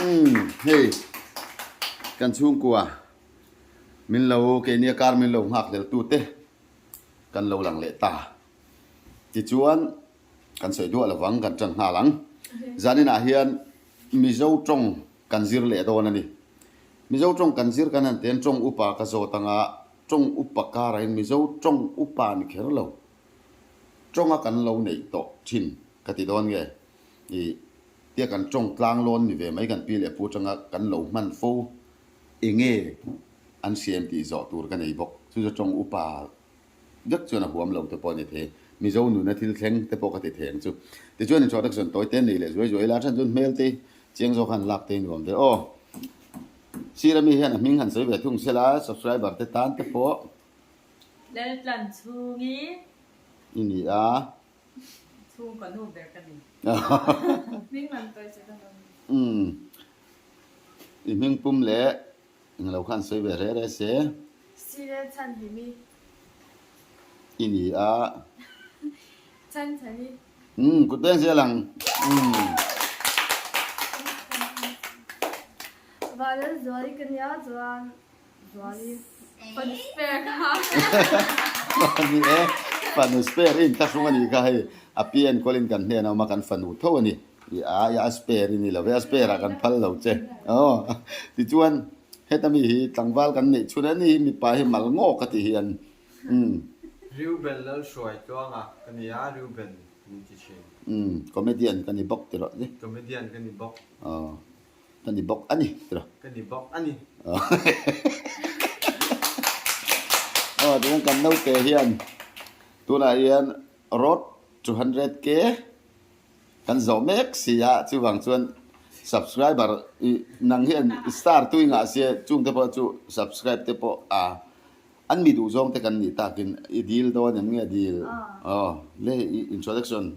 Umm hei kan chhungkua min lo keini a kar min lo nghak hlel tute kan lo lang leh ta. Tichuan kan sawi duah lovang kan tan nghal ang. Zaninah hian Mizo tawng kan zir leh dawn a ni. Mizo tawng kan zir kan han ten tawng upa ka zawt anga tawng upa karahin Mizo tawng upa ni kher lo. Tawnga kan lo neih tawh thin ka ti dawn nge? Ih, tia kan tawng tlang lawn ni ve mai kan pi leh pu atanga kan lo hman fo enge an siam tih zawh tur ka nei bawk. Chu chu tawng upa vek chuan a huam lo te pawh a ni thei. Mizo nuna thil thleng te pawh ka ti thei ang chu. Tichuan introduction tawi te nei leh zuai zuai ila then chuan hmel te chiang zawk han lak te nuam ve aw. Sir ami hian a hming han sawi ve thung sela subscriber te tan te pawh. Laltlan chhungi. I ni a. Chhungkaw nu ber ka ni. Hming lam tawi che ka ni. Umm. I hming pum leh englo khan sawi ve re re se. Sile chhan hi mi. I ni a. Chhan chhan i. Umm kut beng zel ang. Umm. Vanlal Zuali ka nia chuan Zuali fanu spare kha. Ni e, fanu spare i inthlahrung a nih kha hei a pi enkawlin kan hnen a awm a kan fanu tho a ni. I a i a spare i ni lo ve a spare ah kan phal lo che. Aw tichuan heta mi hi tlangval kan neih chhun a ni hi mipa hi mal ngawk a ti hian umm. Reuben Lalhruai Tluanga ka ni a, Reuben min ti thin. Umm comedian ka ni bawk ti rawh ni. Comedian ka ni bawk. Aw. Ka ni bawk a ni tiraw. Ka ni bawk a ni. Aw tichuan kan naute hian tunah hian road to 100k kan zawh mek si a chuvang chuan subscriber i nang hian star tui ngah sia chungte pawh chu subscribe te pawh a an mi duh zawng te kan nih takin i dil dawn em nge dil aw le i introduction.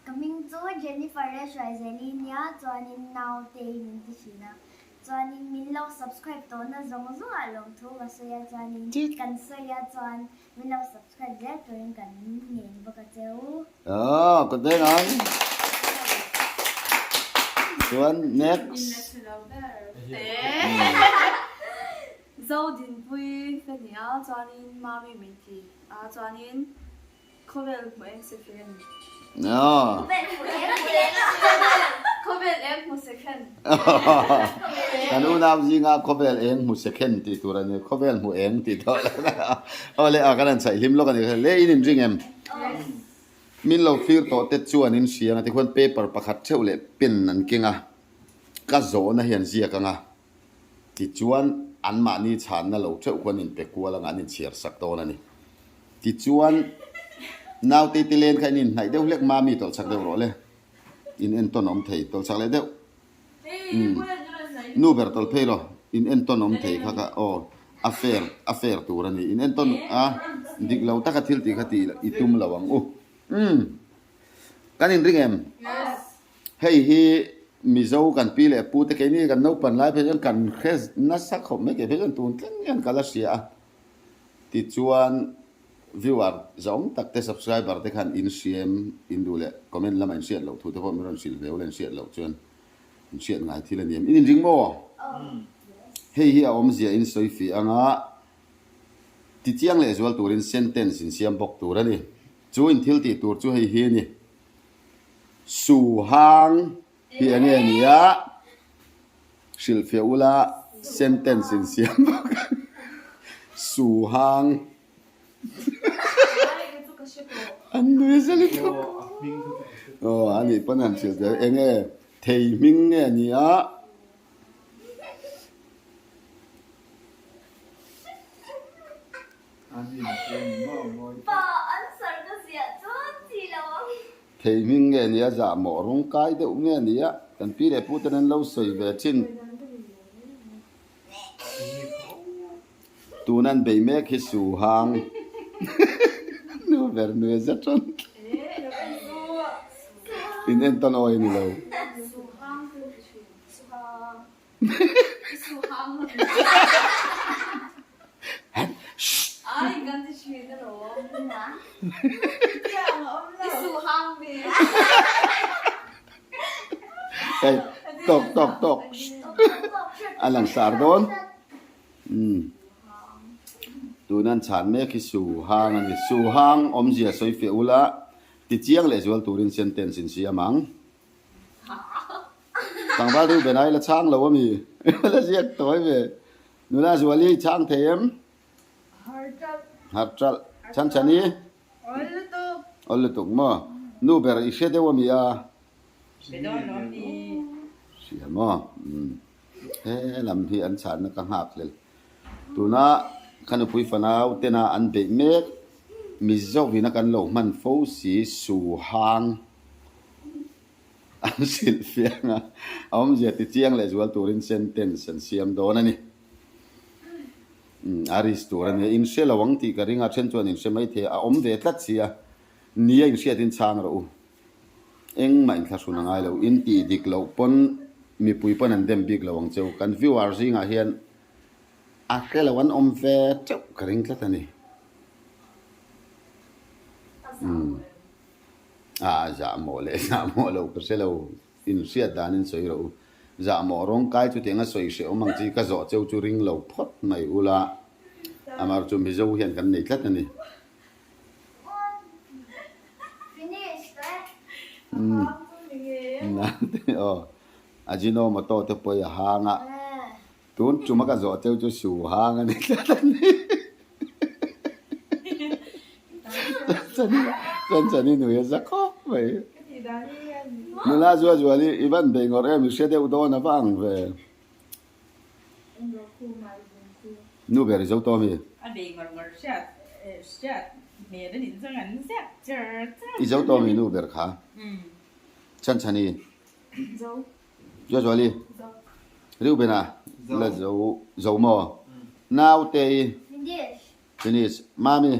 Ka hming chu Jennifer le Hruaizeli nia chuanin naute hi min ti thin a, chuanin min lo subscribe tawhna zawng zawngah lawmthu ka sawi a, chuanin kan sawi a chuan min lo subscribe zel turin kan ngen bawk a che u. Aww ka deng ang. Chuan next. Zodinpui ka ni a chuanin Mami min ti a chuanin Khawvel hmu eng se khen. Khawvel hmu eng Khawvel eng hmu se khen. Kan unau zinga khawvel eng hmu se khen tih tur a ni. Khawvel hmu eng tih tawh lo. Aw le a kan han chhaih hlim lawk a ni. Le in inring em? Min lo thlir tawh te chuan in hria ang tikhuan paper pakhat theuh leh pen an keng a. Ka zawhna hi an ziak ang a. Tichuan, anmahni chhanna lo theuh khuan inpe kual anga an inchhiar sak dawn a ni. Tichuan, naute te len kha in inhnaih deuh hlek mami tawlh chak deuh rawh le. In entawn awm thei tawlh chak leh deuh. Umm, nu ber tawlh phei rawh. In entawn awm thei kha kha aw, a fair, a fair tur a ni. In entawn a, dik lo taka thil tih kha tih i tum lo ang u. Umm, kan inring em? Hei hi Mizo kan pi leh pu te keini kan naupan lai phei chuan kan hre nasa khawp mai kei phei chuan tun thleng hian ka la hria a. Tichuan viewer zawng tak te subscriber te khan in hriam in duh leh comment lamah in hriat loh thu te pawh min rawn hrilh ve ula in hriat loh chuan in hriat ngai thil a ni em? In inring maw? Hei hi a awmzia in sawi fih anga tichiang leh zual turin sentence in siam bawk tur a ni. Chu in thil tih tur chu hei hi a ni. Suhang hi eng nge ni a? Hrilhfiah ula sentence in siam bawk a. Suhang an nui zel i thuk. Aw a nih pawn han hrilhfiah eng nge thei hming nge ni a? Thei hming nge nia zah mawh rawng kai deuh nge nia kan pi leh pu ten an lo sawi ve thin. Tun an bei mek hi su hang nu ber nue zet rawn in entawn awi a ni lo. Tawk tawk tawk a langsar dawn. Umm tuna an chhan mek hi Suhang a ni. Suhang awmzia sawi fiah ula tichiang leh zual turin sentence in siam ang. Tlangval Reuben a i la chhang lo ami? La ziak tawi ve. Nula Zuali i chhang thei em? Har ṭalh. Har ṭalh. Chhan chhan i? Awl lutuk. Awl lutuk maw? Nu ber i hre deuh ami a? Hre dawn lo ami? Hria maw? Umm. He lam hi an chhanna ka nghak hlel. Tuna ka nupui fanau tena an beih mek Mizo-in a kan lo hman fo si Suhang an hrilh fiang a, a awmzia tichiang leh zual turin sentence an siam dawn a ni. Umm a risk tur a nia, in hre lo ang tih ka ring a, then chuan in hre mai thei a, a awm ve tlat si a, nia in hriatin chhang rawh u. Engmah in thlahrun a ngai lo, in tih dik loh pawn mipui pawn an dem bik lo ang cheu, kan viewer zingah hian a hre lo an awm ve teuh ka ring tlat a ni. Umm a zahmawh leh zahmawh lo ka hre lo. In hriat danin sawi rawh u. Zahmawh rawng kai chu tianga sawi hrehawm ang chi ka zawh cheu chu ring lo phawt mai ula, amar chu Mizo hian kan nei tlat a ni. Aw, Ajinomoto te pawh i a hang a, tun tuma ka zawh cheu chu su hang a ni tlat a ni. Chuan chani nui a za khawp mai. Nula zua zual i i van bei ngawrh em i hre deuh dawn a va ang ve. Nu ber i zo tawh ami? I zo tawh ami nu ber kha? Chhan chani. Zua zuali. Reuben-a la zo zo maw? Naute i. Finish. Mami.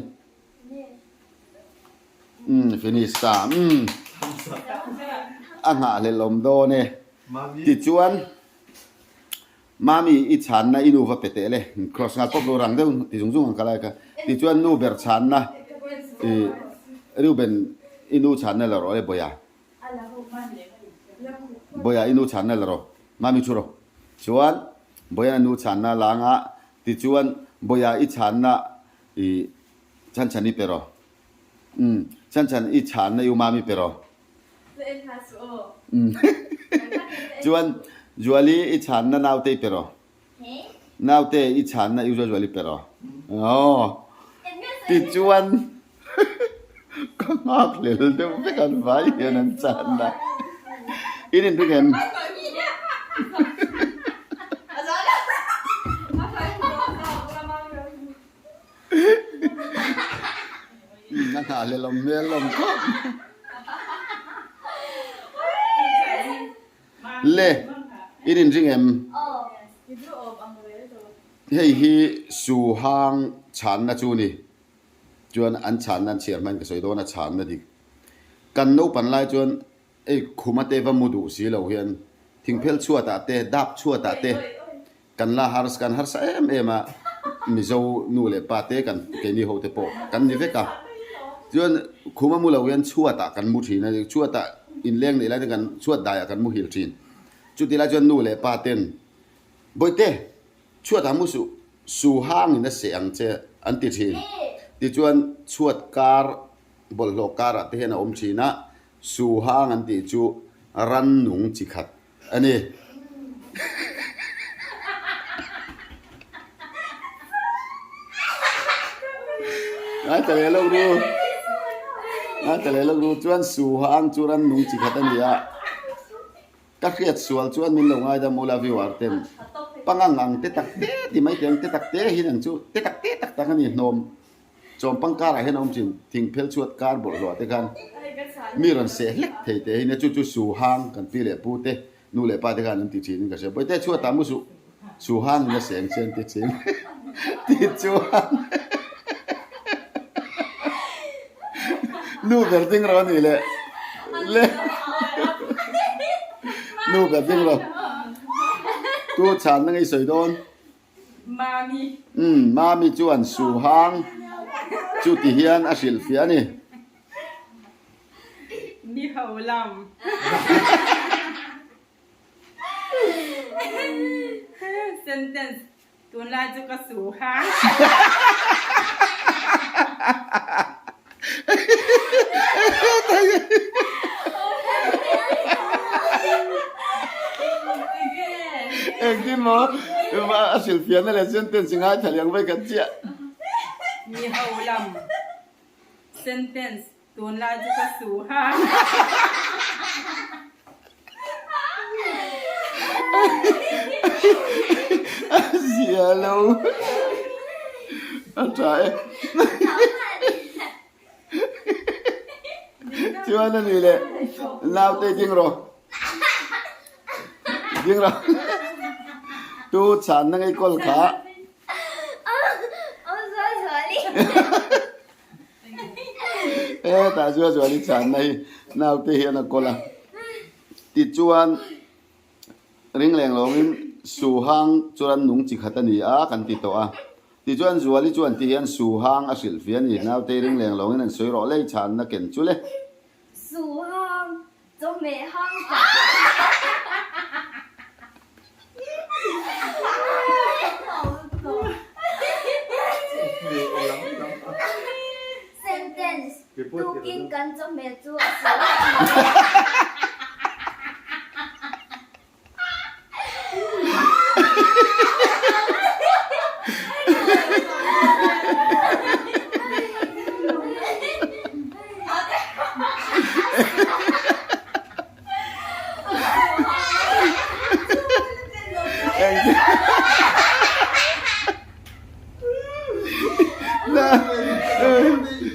Umm finish ta. Umm. A nghahhlelh awm dawn e. Tichuan Mami i chhanna i nu va pe teh le. Cross nghal pawp lo rang deuh ti zung zung ang ka lai kha. Tichuan nu ber chhanna i Reuben i nu chhanna la rawh e Bawia. Bawia i nu chhanna la rawh. Mami thu rawh. Chuan Bawia nu chhanna la anga tichuan Bawia i chhanna i chhan chhan i pe rawh. Umm chhan chhan i chhanna i u Mami pe rawh. Umm chuan Zuali i chhanna naute i pe rawh. Naute i chhanna i u Zuali pe rawh. Aw tichuan ka nghak hlel deuh vek an vai hian an chhanna. In inring em? A nghah hlel awm hmel awm khawp. Le, in inring em? Hei hi Suhang chhanna chu ni. Chuan an chhanna an chhiar hmain ka sawi dawn a chhanna dik. Kan naupan lai chuan ei khuma te va mu duh si lo hian thingphel chhuatah te, dap chhuatah te kan la hars kan harsa em em a, Mizo nu leh pa te kan keini ho te pawh kan ni vek a. Chuan khuma mu lo hian chhuatah kan mu thin a, chhuatah inleng neih lai te kan chhuat daiah kan muhil thin. Chuti lai chuan nu leh pa ten Bawihte, chhuatah mu suh, su hangin a seh ang che an ti thin. Tichuan chhuat kar bawlhhlawh karah te hian a awm thin a, su hang an tih chu rannung chi khat a ni. Ngaithla leh lawk ru. Ngaithla leh lawk ru chuan su hang chu rannung chi khat a ni a. Ka hriat sual chuan min lo ngaidam ula viewer ten pangang ang te tak te ti mai teh ang te tak te hi ang chu te tak te tak tak a ni hnawm chawm pangkar ah hian a awm thin thing phel chhuat kar bawlhhlawh te khan mi rawn seh hlek thei teh hi nia chu chu su hang kan pi leh pu te nu leh pa te khan an ti thin in ka hria bawihte chhuat ah mu suh su hang in a seng che an ti thin ti chuan nu ber ding rawh a nih leh le nu ber ding rawh tu chhan na ngei sawi dawn Mami umm Mami chuan su hang chu ti hian a hrilh fiah a ni. Ni ho lam. Sentence, Tunlai chu ka su hang. Engtin maw a hrilhfiahna leh sentence i ngaithla liang vek an chiah. Mi ho lam sentence Tunlai chu ka su hang. A zia lo. A tha e. Chuan a ni le naute ding rawh. Ding rawh. Tu chhanna ngei kawl kha. Hetah chuan Zuali chhanna hi naute hian a kawl a, tichuan ring leng lawngin Suhang chuan nung chi khat a ni a kan ti tawh a, tichuan Zuali chuan ti hian Suhang a hrilh fia a ni, naute ring leng lawngin an sawi rawh lei chhanna ken chu le. Suhang Chawhmeh hang tak. Sentence, Tukin kan chawhmeh chu a sawi a ni.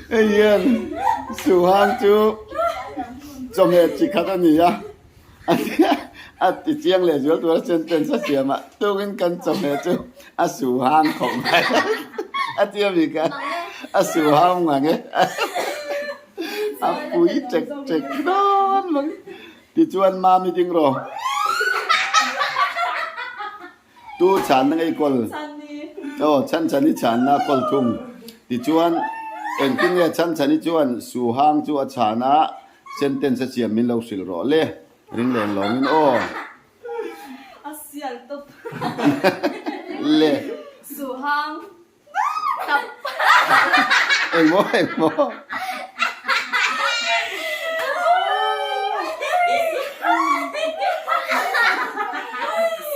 Hei hian Suhan chu chawhmeh chi khat a ni a. A ti chiang leh zual tur a sentence a siam a, tukin kan chawhmeh chu a su hang khawp mai a ti a mi kha a su hang ngang e a pui ṭek ṭek dawn mai tichuan mami ding rawh tu chhanna ngei kawl aw chhan chhan i chhanna kawl thung tichuan engtin nge chhan chhan i chuan su hang chu a chhan a Sentence a siam min lo hrilh rawh le, ring leng lawngin aw. A sial tawp. Le. Suhang tap. Engmaw engmaw.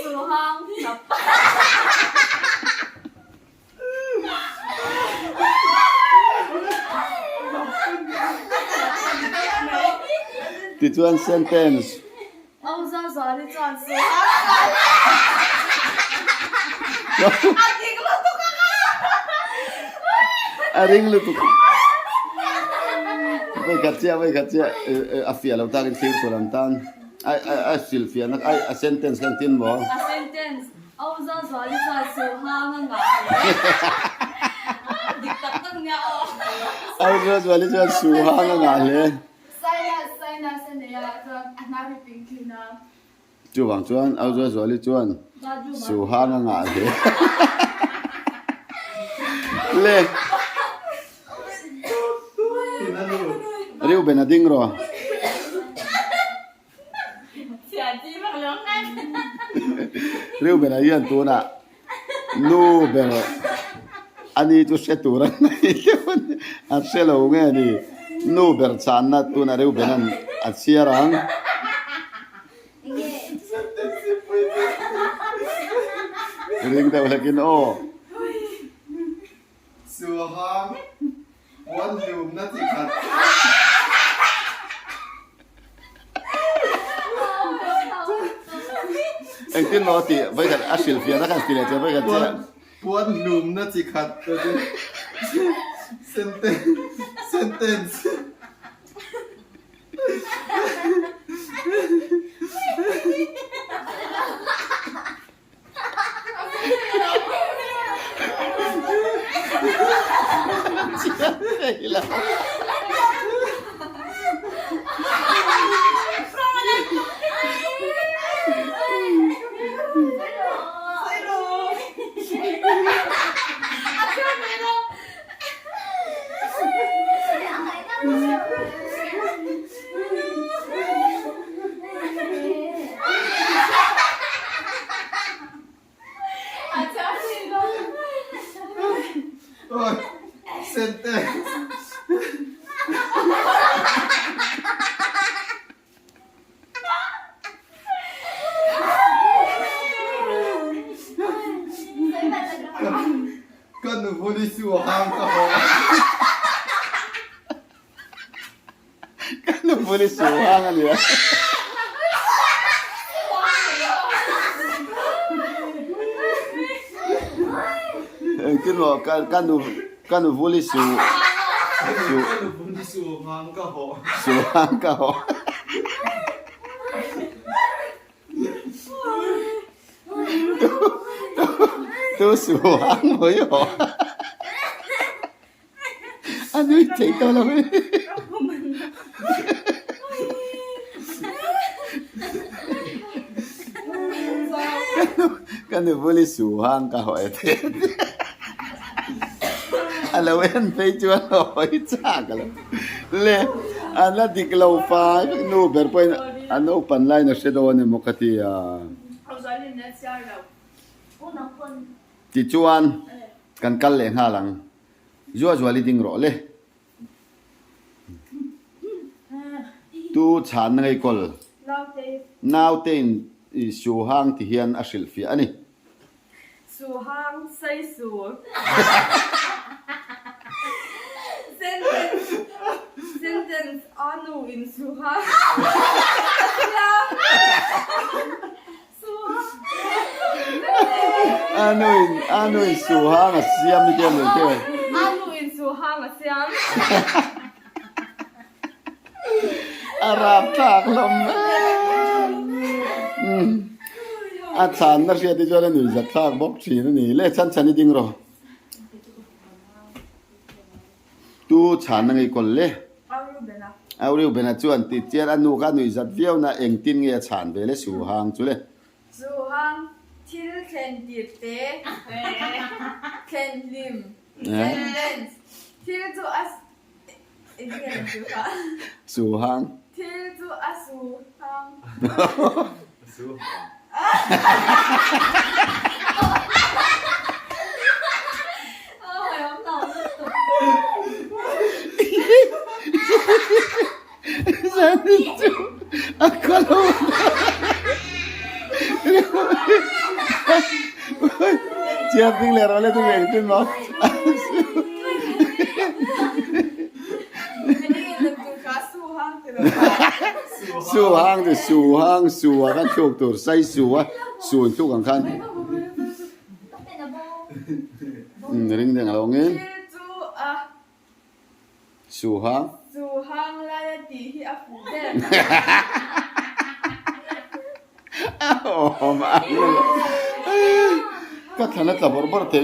Suhang tap. Tichuan sentence. A ring lutuk. Vawikhat chiah vawikhat chiah a fiah lo takin thlir tur an tan. A hrilhfiahna a sentence kha engtin maw? A sentence. Auza Zuali chuan Suhang a ngah hle. Dik tak tak nia aw. Auza Zuali chuan Suhang a ngah hle. Sinus, sinus a nei a, chuan a hnar hi ping thin a. Chuvang chuan Auza Zuali chuan Suhang a ngah hle. Le. Reuben a ding rawh. Reuben-a hian tunah nu ber a ni chu hre tur a nei deuh a ni, a hre lo nge ni? Nu ber chhanna tunah Reuben-a'n a chhiar ang. Ring deuh hlekin aw. Suahang puan hlumna chi khat. Engtin maw tih vawikhat a hrilhfiahna khan ti leh che vawikhat chiah. Puan hlumna chi khat sentence. su hang ka haw. Ka nu vuli su hang a nia. Engtin maw ka ka nu ka nu vuli su su Ka nu vuli su hang ka haw. Su hang ka haw. Tu su hang mai haw. A nui thei tawh lo e. Ka nu bul i su hang ka hawi te. A lo en phei chuan a hawi chak a lo. Le a la dik lo fai vek nu ber pawhin a naupan laiin a hre dawn emaw ka ti a. Tichuan kan kal leh nghal ang. Zua zual i ding rawh le. Tu chhanna ngei kawl. Naute in su hang ti hian a hrilh fiah a ni. Su hang sai su. Sentence Sentence A nu in su hang a siam. A nu in a nu in su hang a siam ni te ni te. A nu in su hang a siam. A rap thlak hlawm em. A chhan na hriat hi chuan a nui zat thlak bawk thin a ni. Le chhan chhan i ding rawh. Tu chhan na ngei kawl le. Au Reuben-a chuan ti chian a nu kha a nuihzat viau na engtin nge a chhan ve le Su Hang chu le. Su Hang, Thil thlen tir te, thlen hlim, sentence, Thil chu a engtin nge an chu kha? Su Hang. Thil chu a Su Hang. Su Hang. Zanin chu a khaw lo Chiar ding leh rawh le chu engtin maw Su hang ti su hang su ah khan thluk tur sai su a su in thluk ang khan ring deng a lo ngin su hang Su hang lai a tih hi a fuh ber. Awm ang ka thlan a tla bawrh bawrh thei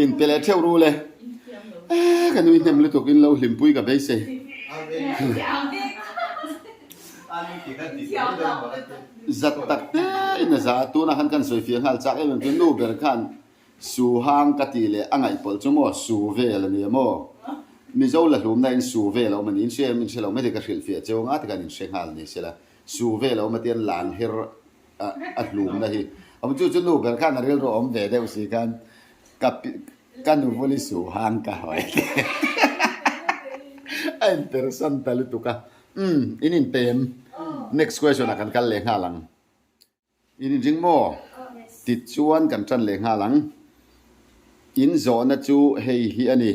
in pe leh theuh ru le ka nui hnem lutuk in lo hlimpui ka beisei. Zat tak te in a za a tunah khan kan sawi fiah nghal chak em em chu nu ber khan su hang ka tih leh a ngaihpawlh chu maw su vel a nia maw Mizo la hlumna in su vel a awm a ni in hria em in hre lo mai thei ka hrilh fiah cheu anga tikhan in hre nghal ni sela su vel a awm a tian lan her a hlumna hi awm chu chu nu ber khan a rilru awm ve deuh si khan ka ka nu vuli su hang ka hawi a inpersan ta lutuk a umm in inpem next question ah kan kal leh nghal ang in inring maw tichuan kan tan leh nghal ang in zawhna chu hei hi a ni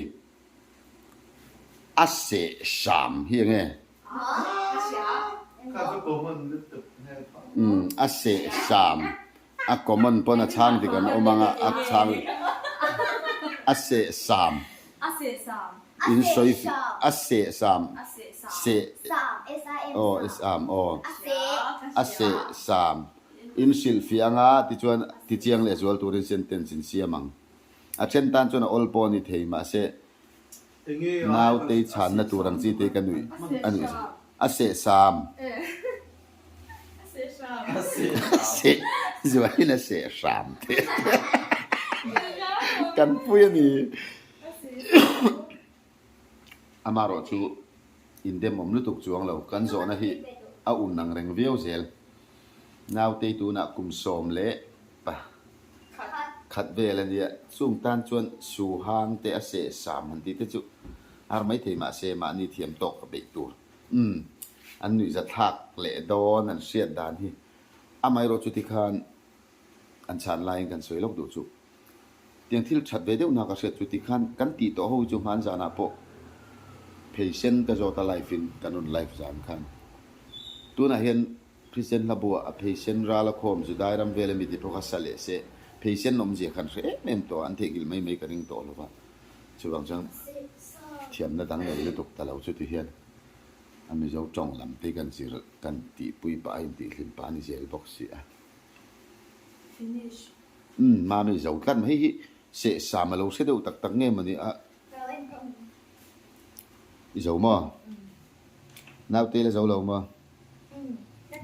a seh hram hi enge. Umm a seh sam a common pawn a chhang dik an awm ang a a chhang a seh sam in sawi a seh sam seh aw sam aw a seh sam in hrilh fiah anga tichuan tichiang leh zual turin sentence in siam ang a then tan chuan a awl pawh a ni thei mahse Nautei chhanna tur ang chi te ka nuih a nuih a seh sam. A seh zuahin a seh hram te kan pui a ni. Amaherawh chu indem awm lutuk chuang lo kan zawhna hi a un ang reng viau zel. Nautei tunah kum 10 pa. Khat vel a nia, chung tan chuan su hang te a seh sam han tih te chu har mai thei mahse mahni thiam tawk ka beih tur. Umm, an nuihza thlak leh dawn an hriat dan hi amaherawh chuti khan an chhan laiin kan sawi lawk duh chu. Tiang thil that ve deuh na ka hriat chu tikhan kan tih tawh ho chu hman zanah pawh pheisen ka zawt a live in kan rawn live zan khan tunah hian Christian hla buah a pheisen ral a khawm Judai ram vel ami tih pawh kha sa leh se pheisen awmzia khan hre em em tawh a an theihnghilh mai mai ka ring tawh lo va chuvang chuan thiamna dang nei lutuk ta lo chu ti hian a Mizo tawng lam te kan zir kan tihpui pah a intihhlim pah a ni zel bawk si a. Finish. Umm mami zo tlat mai hi seh sam a lo hre deuh tak tak nge mawni a i zo maw naute la zo lo maw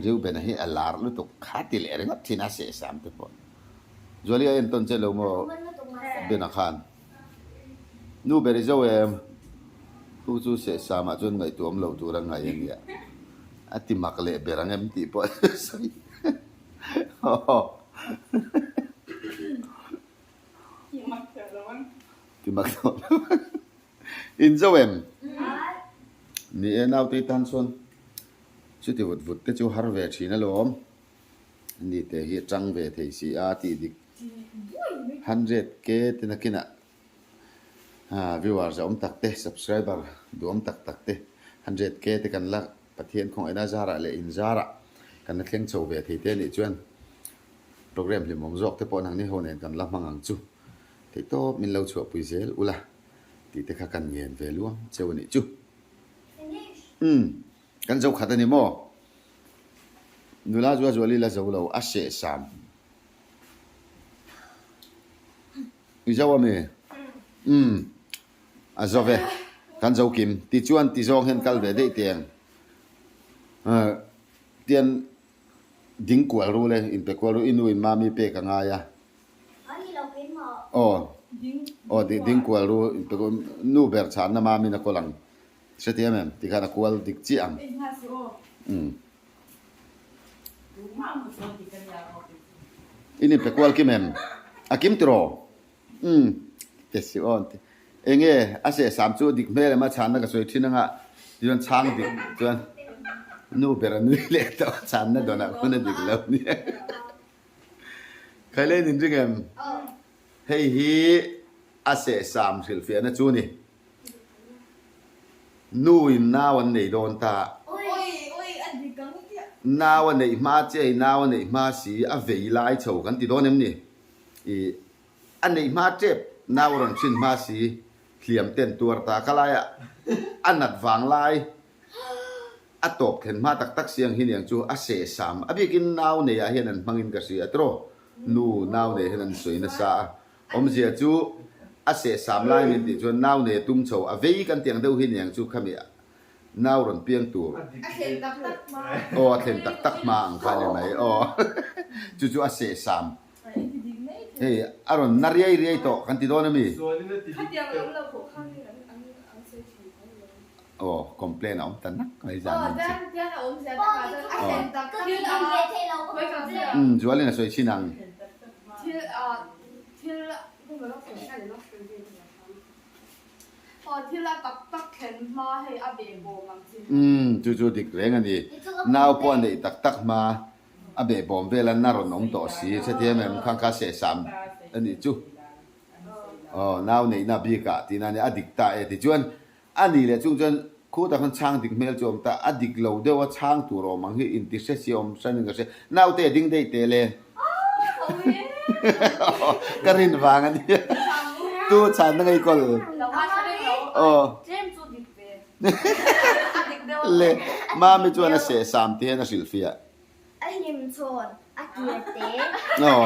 Reuben-a hi a lar lutuk kha ti leh ringawt thin a seh sam te pawh Zuali a entawn che lo maw Ben-a khan nu ber i zo em chu chu seh sam ah chuan ngaihtuah awm lo tur a ngaih a nia a ti mak leh ber ang em tih pawh a sawi. In zo em? Ni e naute tan chuan chuti vut vut te chu har ve thin alawm. Ni te hi a tang ve thei si a tih dik 100k te nakinah viewers a awm tak te subscriber duhawm tak tak te 100k te kan la Pathian khawngaihna zarah leh in zarah kan la thleng chho ve thei te anih chuan program hlimawm zawk te pawh nangni ho nen kan la hmang ang chu. Theihtawp min lo chhuahpui zel ula tih te kha kan ngen ve luang cheu anih chu. Umm kan zo khat ani maw? Nula zua zuali la zo lo a seh sam. I zo ami? Umm. A zo ve. Kan zo kim. Tichuan ti zawng hian kal ve daih teng. Tian ding kual ru le, inpe kual ru, i nu in mami pek a ngai a. Aw, aw ding kual ru, inpe kual, nu ber chhanna mamin a kawl ang. Hrethiam em? Tikhan a kual dik chiah ang. Umm. In inpe kual kim em? A kim tiraw? Umm, te si aw an ti. Enge a sehsam chu dik hmel em a chhanna ka sawi thin anga tichuan chhang dik chuan nu ber a nui leh tawh a chhanna dawnah khawn a dik lo nia. Khaileng in ring em? Hei hi a sehsam hrilhfiahna chu ni. Nu in nau an nei dawn ta. Nau a neih hma che nau a neih hma si a vei lai chho kan ti dawn em ni? I a neih hma tep nau a rawn hrin hma si hliam ten tuar ta ka lai a a nat vang lai a tawp thlen hma tak tak siang hi niang chu a seh sam a bikin nau nei ah hian an hmang in ka hria tiraw nu nau nei hian an sawi nasa a awmzia chu a seh sam lai min tih chuan nau nei a tum chho a vei kan tiang deuh hi niang chu khami Nau rawn piang tur. A thlen tak tak hma. Aw a thlen tak tak hma ang kha ni mai aw. Chu chu a seh sam. Hei a rawn na riai riai tawh kan ti dawn a mi? Aw complain a awm ta nak mai zan in chu. Umm Zualin a sawi chin ang. Aw thil a tak tak thlen hma hei a behbawm ang chi. Umm chu chu dik reng a ni. Nau pawh a neih tak tak hma a behbawm vel a na rawn awm tawh si hrethiam em khang kha sehsam a nih chu. Aw nau neihna bikah tihna a nia a dik ta e tichuan a nih leh chung chuan khutah khan chhang dik hmel chu a awm ta a dik lo deuh a chhang tur a awm ang hi inti hre si a awm hran in ka hria naute a ding daih teh le. Ka rin vang a nia. Tu chhanna ngei kawl. Aw. Le Mami chuan a seh sam ti hian a hrilh fiah. A hlim chhawn a tir te. Aw.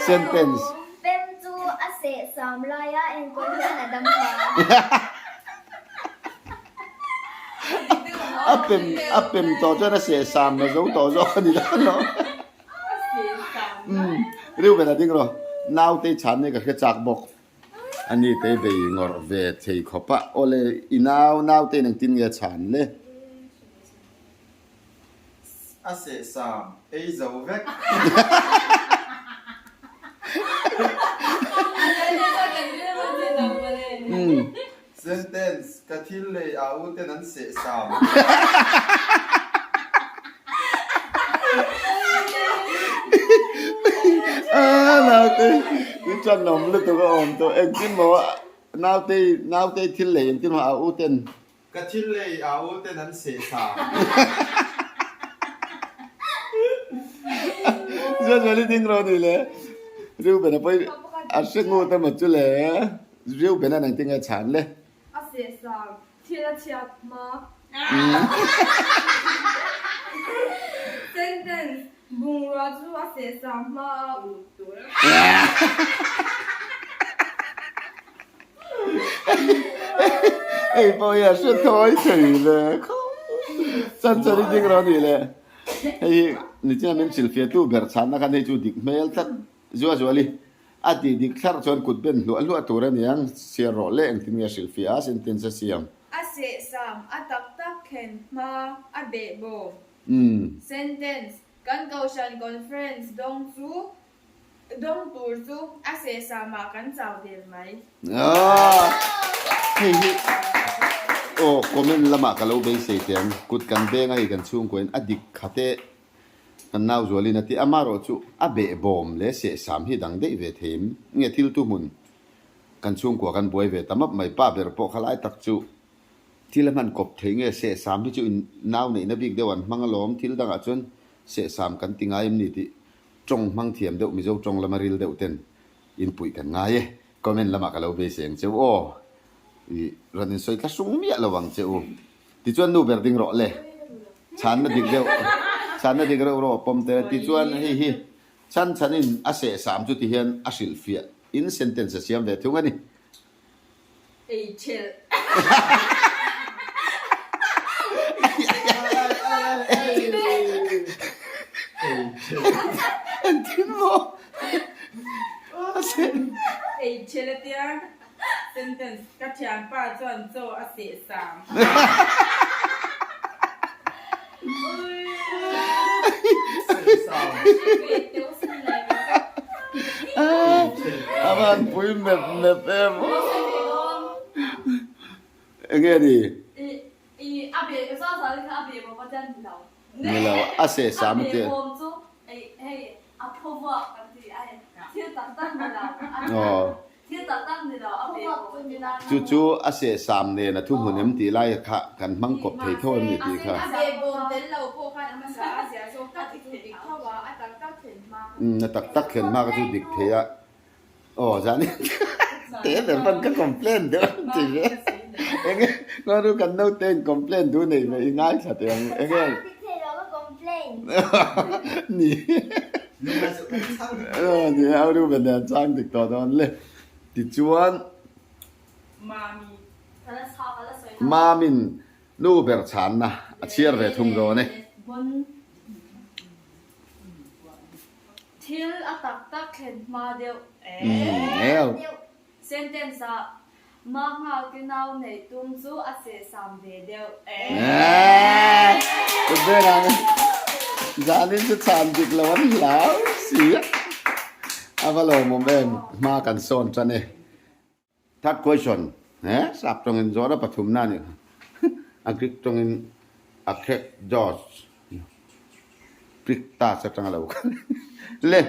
Sentence. Pem chu a seh sam laia enkawl hian a dam hma. A pem a pem tawh chuan a seh sam na zo tawh zawk a ni dawn lo. Umm Reuben a ding rawh naute i chhan nei ka hre chak bawk. A ni te bei ngawrh ve thei khawp a awle i nau naute in engtin nge a chhan le. A seh sam ei zo vek. Sentence, Ka thil lei a u ten an seh sam. Naute i ṭan awm lutuk a awm tawh. Engtin maw naute naute thil lei engtin maw a u ten. Ka thil lei a u ten an seh sa. Zualzuali ding rawh ni le. Reuben a pawi a hre ngut emaw chu le. Reuben an engtin nge chhan le. A seh sa Thil a chhiat hma. Sentence, Bungrua chu a sehsa hma a uluk tur. Hei pawh hi a hre thawi thei le khawp. Chan chan i ding rawh a nih le. Hei hi nichina min hrilhfiah tu ber chhanna khan hei chu dik hmel tlat. Zuazuali, A tih dik thlarh chuan kut ben hluah hluah tur a niang, chhiar rawh le engtin nge hrilhfiah a sentence a siam. A sehsam, a tak tak thlen hma a beh bawm. Sentence, Kan Kohhran Conference dawng chu dawng tur chu a sehsamah kan chau der mai. Hei hi aw comment lamah ka lo beisei teh ang, kut kan beng a hei kan chhungkuain a dik khat e. Kan nau zualin a ti a, amaherawh chu a behbawm leh sehsam hi dang daih ve thei em? Nge thil tu hmun kan chhungkua kan buai ve ta map mai, pa ber pawh kha lai tak chu thil a hman kawp thei nge sehsam hi chu in nau neihna bik deuh an hmang alawm, thil dangah chuan sehsam kan ti ngai em ni tih tawng hmang thiam deuh Mizo tawng lama ril deuh ten in puih kan ngai e, comment lamah ka lo beisei ang che u aw, i rawn insawi thla sung miah lo ang che u, tichuan nu ber ding rawh le. Chhanna dik deuh, chhanna dik reuh rawh pawm tel tichuan hei hi chhan chhanin a sehsam chu tihian a hrilhfiah in sentence a siam ve thung a ni. Ei thelh. Engtin maw? A seh. Ei thelh a tia. Sentence, Ka thianpa chuan chaw a seh sang. A van pui mep mep em. Enge ni? Ni lo, a seh sam a tia. Chu chu a sehsam nen a thuhmun em tih lai kha kan hmang kawp thei tho em ni tih kha. Umm a tak tak thlen hma kha chu dik thei a. Aw zan in te ber pawn ka complain deuh ang ti ve. Enge ngaru kan naute in complain duh nei ve i ngaithla teh ang enge. Ni. Ni a Reuben nen an chang dik tawh dawn le. Tichuan Mamin nu ber chhanna a chhiar ve thung dawn e. Thil a tak tak thlen hma deuh. Sentence ah Ma nghak i nau neih tum chu a sehsam ve deuh. Berang zanin chu chhan dik lo an hlau si a, a va lawmawm em, hma kan sawn tan e. Third question, he sap tawngin zawhna pathumna a nih kha, a Greek tawngin a khek George Greek tas atanga lo kal le.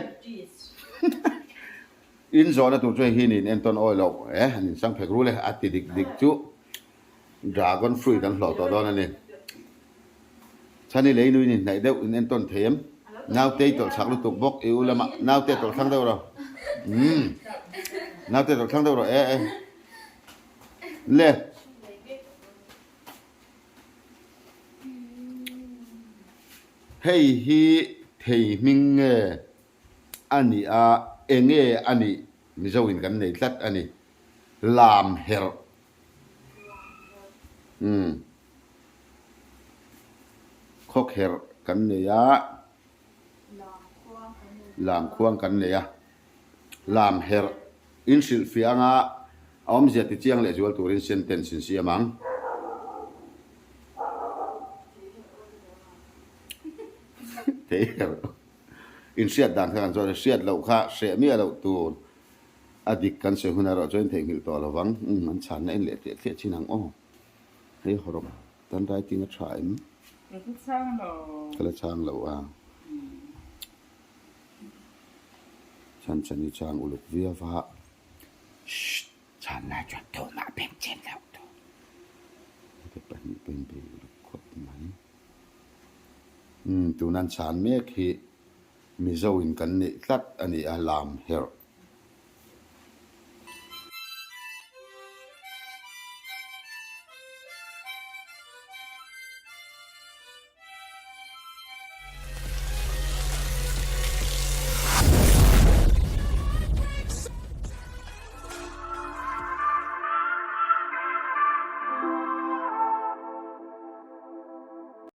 In zawhna tur chu hei hi niin entawn awi loh e, an insang phek rul e, a ti dik dik chu dragon fruit an hlawh tawh dawn a ni. Chhani lei nuin inhnaih deuh in entawn thei em? Naute i tawlh chak lutuk bawk i u lamah naute tawlh thlang deuh rawh. Umm naute tawlh thlang deuh rawh e e. Le. Hei hi thei hming nge? A ni a, enge a nih Mizo in kan nei tlat a ni. Lam herh. Umm. Khawkherh kan nei a. Lam khuang kan nei a. Lam herh in hrilhfiah anga a awmzia ti chiang leh zual turin sentence in siam ang. Thei herh. Inhriat dan kha kan zawt a, hriat loh kha hreh miah loh tur a dik kan sawi hun erawh chuan theihnghilh tawh lo vang. Umm an chhanna en leh tliah tliah chin ang aw. Hei hawrawp tan writing a tha em? Ka la chhang lo. Ka la chhang lo a. Chhan chhan hi chang uluk viau va, Shh! Chhan lai chuan tumah beng chen loh tur. Heti pahnih pawhin bei uluk khawp mai. Umm, tuna an chhan mek hi Mizo in kan neih tlat a ni a, lam herh.